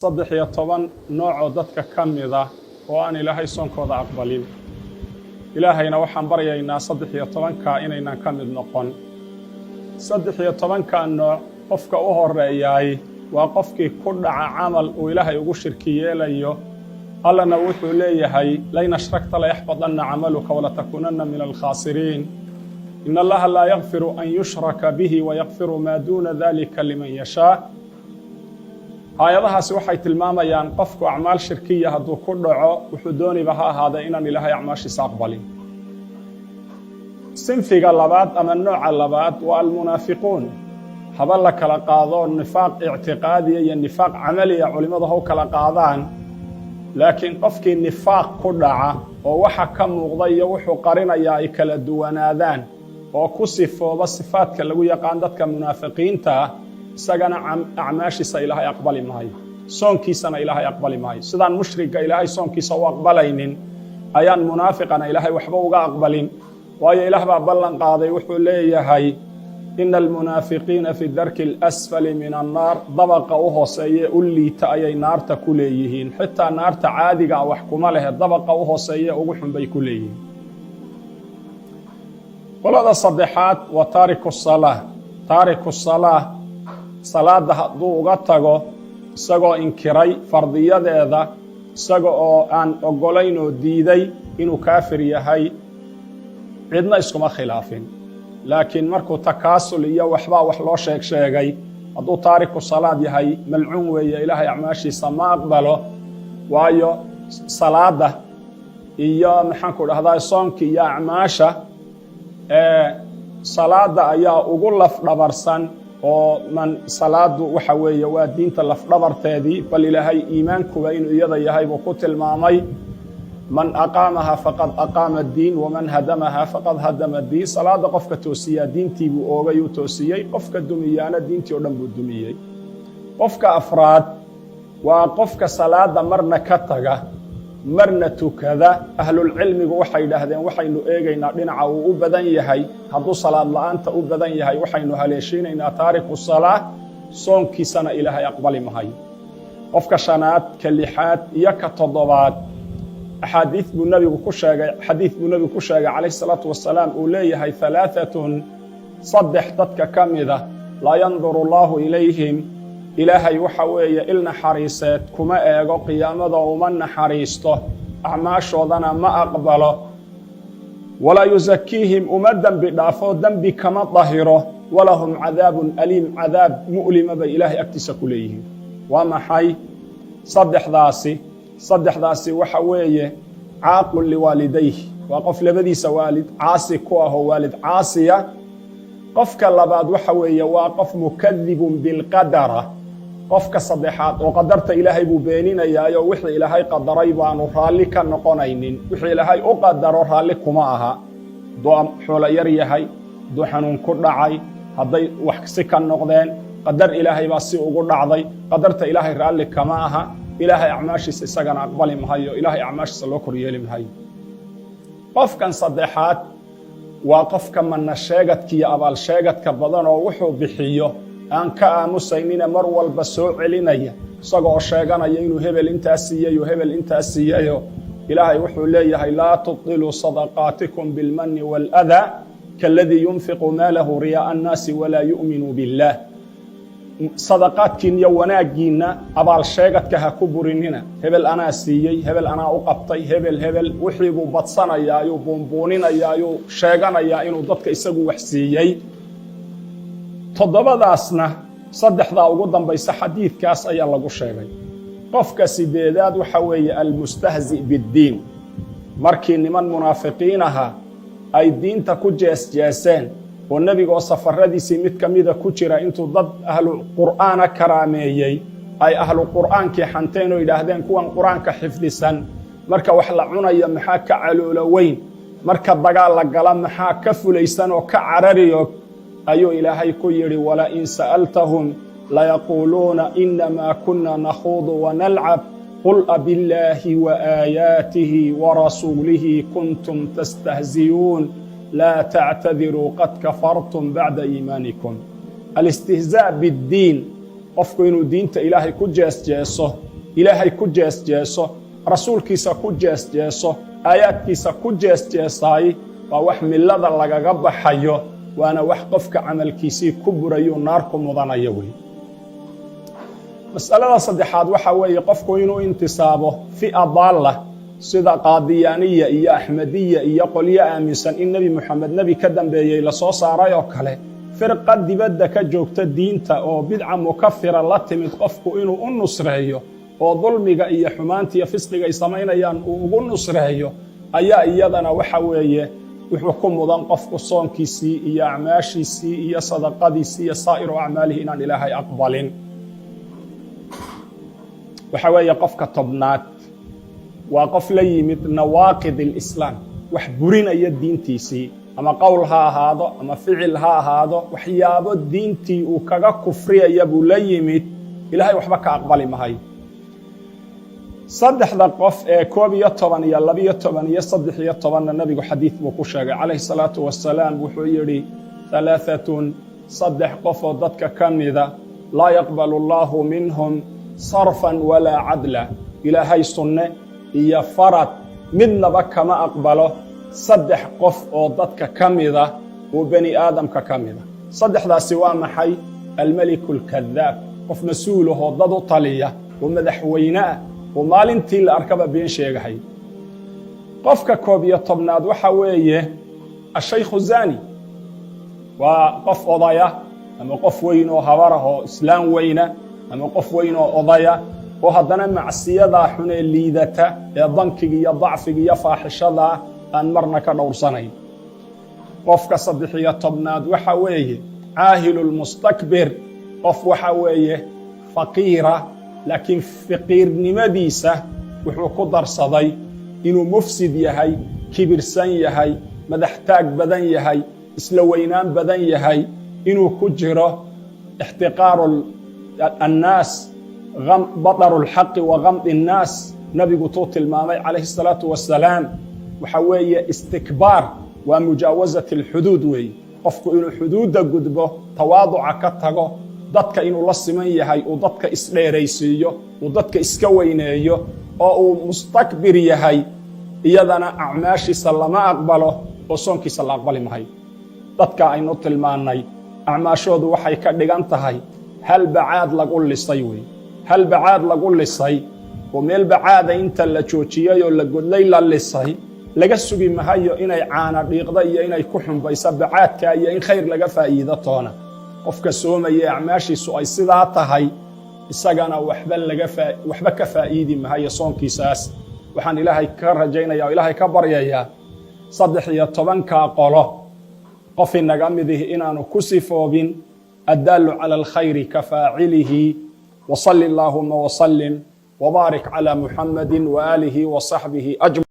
13 noocoo dadka ka mida oo aan Ilaahay soonkooda aqbalin. Ilaahayna waxaan baryaynaa 13-ka inaynan ka mid noqon. 13-ka nooc, qofka u horeeyaay waa qofkii ku dhaca camal uu Ilaahay ugu shirki yeelayo. Allana wuxuu leeyahay: "لئن أشركت ليحبطن عملك ولتكونن من الخاسرين. إن الله لا يغفر أن يشرك به ويغفر ما دون ذلك لمن يشاء." Aayadahaasi waxay tilmaamayaan qofku acmaal shirkiya hadduu ku dhaco, wuxuu dooniba ha ahaada, inaan Ilaahay acmaashiisa aqbalin. Sinfiga labaad ama nooca labaad waa almunaafiquun. Haba la kala qaado, nifaaq ictiqaadiya iyo nifaaq camaliya culimmadu ha u kala qaadaan, laakiin qofkii nifaaq ku dhaca oo waxa ka muuqda iyo wuxuu qarinayaa ay kala duwanaadaan oo ku sifooba sifaadka lagu yaqaan dadka munaafiqiinta ah, isagana acmaashiisa Ilaahay aqbali maayo, soonkiisana Ilaahay aqbali maayo. Sidaan mushriga Ilaahay soonkiisa u aqbalaynin ayaan munaafiqana Ilaahay waxba uga aqbalin, waayo Ilaah baa ballan qaaday. Wuxuu leeyahay: "إن المنافقين في الدرك الأسفل من النار." Dabaqa u hooseeye u liita ayay naarta ku leeyihiin. Xitaa naarta caadiga a wax kuma lehe, dabaqa u hooseeye ugu xun bay ku leeyihiin. Qolada saddexaad waa تارك الصلاة. تارك الصلاة salaadda hadduu uga tago isagoo inkiray fardiyadeeda, isaga oo aan oggolayn oo diiday, inuu kaafir yahay cidna iskuma khilaafin. Laakiin markuu takaasul iyo waxbaa wax loo sheeg sheegay, hadduu تارك الصلاة yahay, malcuun weeye, Ilaahay acmaashiisa ma aqbalo. Waayo salaadda iyo, maxaanku dhahdaa, soonka iyo acmaasha, salaadda ayaa ugu lafdhabarsan oo man salaadu waxa weeye waa diinta lafdhabarteedii, bal Ilaahay iimaankuba inuu iyada yahay buu ku tilmaamay: "من أقامها فقد أقام الدين، ومن هدمها فقد هدم الدين." Salaadda qofka toosiyaa diintii buu oogay, uu toosiyey. Qofka dumiyaana diintii o dhan buu dumiyey. Qofka afraad waa qofka salaadda marna ka taga, marna tukada. Ahlulcilmigu waxay yidhaahdeen: waxaynu eegaynaa dhinaca uu u badan yahay. Hadduu salaad la'aanta u badan yahay, waxaynu haleeshiinaynaa تارك الصلاة, soonkiisana Ilaahay aqbali mahayo. Qofka shanaad, ka lixaad iyo ka toddobaad, axaadiid buu nebigu ku sheegay, xadiid buu nebigu ku sheegay calayhi salaatu wasalaam, uu leeyahay: "ثلاثة", saddex dadka ka mida, "لا ينظر الله إليهم", Ilaahay waxa weeye il naxariiseed kuma eego qiyaamada, uma naxariisto, acmaashoodana ma aqbalo, "ولا يزكيهم", uma dembi dhaafo, dembi kama dahiro, "ولهم عذاب أليم", cadaab mu'lima bay Ilaahay agtiisa ku leeyihiin. Waa maxay saddexdaasi? Saddexdaasi waxa weeye: عاق لوالديه, waa qof labadiisa waalid caasi ku ah oo waalid caasiya. Qofka labaad waxa weeye waa qof مكذب بالقدر. Qofka saddexaad oo qadarta Ilaahay buu beeninayaayo, wixii Ilaahay qadaray baanu raalli ka noqonaynin. Wixii Ilaahay u qadaro raalli kuma aha. Hadduu xoolo yar yahay, hadduu xanuun ku dhacay, hadday wax si ka noqdeen, qadar Ilaahay baa si ugu dhacday, qadarta Ilaahay raalli kama aha. Ilaahay acmaashiisa isagana aqbali mahayo, Ilaahay acmaashiisa loo kor yeeli mahayo. Qofkan saddexaad waa qofka mana sheegadka iyo abaal sheegadka badan oo wuxuu bixiyo aan ka aamusaynine mar walba soo celinaya, isagoo sheeganaya inuu hebel intaa siiyey oo hebel intaa siiyayo. Ilaahay wuxuu leeyahay: "لا تبطلوا صدقاتكم بالمن والأذى كالذي ينفق ماله رياء الناس ولا يؤمن بالله." Sadaqaadkiin iyo wanaaggiinna abaal sheegadka ha ku burinina. Hebel anaa siiyey, hebel anaa u qabtay, hebel hebel, wixii buu badsanayaa, ayuu buunbuuninayaa, ayuu sheeganayaa inuu dadka isagu wax siiyey. Toddobadaasna saddexdaa ugu dambaysa xadiidkaas ayaa lagu sheegay. Qofka sideedaad waxa weeye المستهزئ بالدين. Markii niman munaafiqiin aha ay diinta ku jees-jeeseen oo nebiga oo safaradiisii mid ka mida ku jira intuu dad ahlu qur'aana karaameeyey, ay ahlu qur'aankii xanteen oo yidhaahdeen: "Kuwan qur-aanka xifdisan, marka wax la cunaya maxaa ka caloolo weyn? Marka dagaal la gala maxaa ka fulaysan oo ka carariyo?" Ayuu Ilaahay ku yidhi: "ولئن سألتهم ليقولن إنما كنا نخوض ونلعب. قل أبالله وآياته ورسوله كنتم تستهزئون. لا تعتذروا قد كفرتم بعد إيمانكم." الاستهزاء بالدين, qofku inuu diinta Ilaahay ku jees-jeeso. Ilaahay ku jeesjeeso, rasuulkiisa ku jeesjeeso, aayaadkiisa ku jeesjeesaay, waa wax millada lagaga baxayo, waana wax qofka camalkiisii ku burayuu naar ku mudanayo wey. Mas'alada saddexaad waxa weeye qofku inuu intisaabo fi'a daalla, sida Qaadiyaaniya iyo Axmediya iyo qolyo aaminsan in Nebi Moxamed nebi ka dambeeyey lasoo saaray oo kale, firqa dibadda ka joogta diinta oo bidca mukafira la timid, qofku inuu u nusreeyo oo dulmiga iyo xumaanta iyo fisqiga ay samaynayaan uu ugu nusreeyo, ayaa iyadana waxa weeye wuxuu ku mudan qofku soonkiisii iyo acmaashiisii iyo sadaqadiisii iyo saa'iru acmaalihi inaan Ilaahay aqbalin. Waxa weeye qofka 10aad waa qof la yimid nawaaqid alislaam, wax burinaya diintiisii, ama qowl ha ahaado ama ficil ha ahaado, waxyaabo diintii uu kaga kufriyaya buu la yimid, Ilaahay waxba ka aqbali mahayo. Saddexda qof ee 11 iyo 12 iyo 13-na nebigu xadiid buu ku sheegay calayhi salaatu wasalaam. Wuxuu yidhi: halaaatun, saddex qof oo dadka ka mida, laa yaqbalu allaahu minhum sarfan walaa cadla, Ilaahay sunne iyo farad midnaba kama aqbalo, saddex qof oo dadka ka mida oo bani aadamka ka mida. Saddexdaasi waa maxay? Almeliku alkadaab, qof mas-uulahoo dad u taliya oo madaxweyne ah oo maalintii la arkaba been sheegahay. Qofka 11aad waxa weeye ashaykhu zani, waa qof odaya ama qof weyn oo habarah oo islaam weyna ama qof weyn oo odaya oo haddana macsiyadaa xun ee liidata ee dankiga iyo dacfiga iyo faaxishadaa aan marna ka dhowrsanayn. Qofka 13aad waxa weeye caahilulmustakbir, qof waxa weeye faqiira, laakiin faqiirnimadiisa wuxuu ku darsaday inuu mufsid yahay, kibirsan yahay, madaxtaag badan yahay, isla weynaan badan yahay, inuu ku jiro ixtiqaaru annaas, badaru lxaqi wa gamdi annaas. Nabigu tuu tilmaamay calayhi الsalaatu wasalaam waxa weeye istikbaar, waa mujaawazat alxuduud weeye, qofku inuu xuduudda gudbo, tawaaduca ka tago, dadka inuu la siman yahay uu dadka isdheeraysiiyo, uu dadka iska weyneeyo oo uu mustakbir yahay. Iyadana acmaashiisa lama aqbalo oo soonkiisa la aqbali mahayo. Dadka aynu tilmaannay acmaashoodu waxay ka dhigan tahay hal bacaad lagu lisay wey, hal bacaad lagu lisay oo meel bacaada inta la joojiyey oo la godlay la lisay. Laga sugi mahayo inay caana dhiiqda iyo inay ku xumbayso bacaadka iyo in khayr laga faa'iido toona. Qofka soomaya acmaashiisu ay sidaa tahay, isagana waxba laga waxba ka faa'iidi mahayo soonkiisaas. Waxaan Ilaahay ka rajaynaya oo Ilaahay ka baryayaa 13-kaa qolo qof inaga midihi inaanu ku sifoobin. Addaalu cala alkhayri ka faacilihi. Wsali allahuma wslim wbaarik calى muxamadi waaalihi wasaxbihi ajmaciin.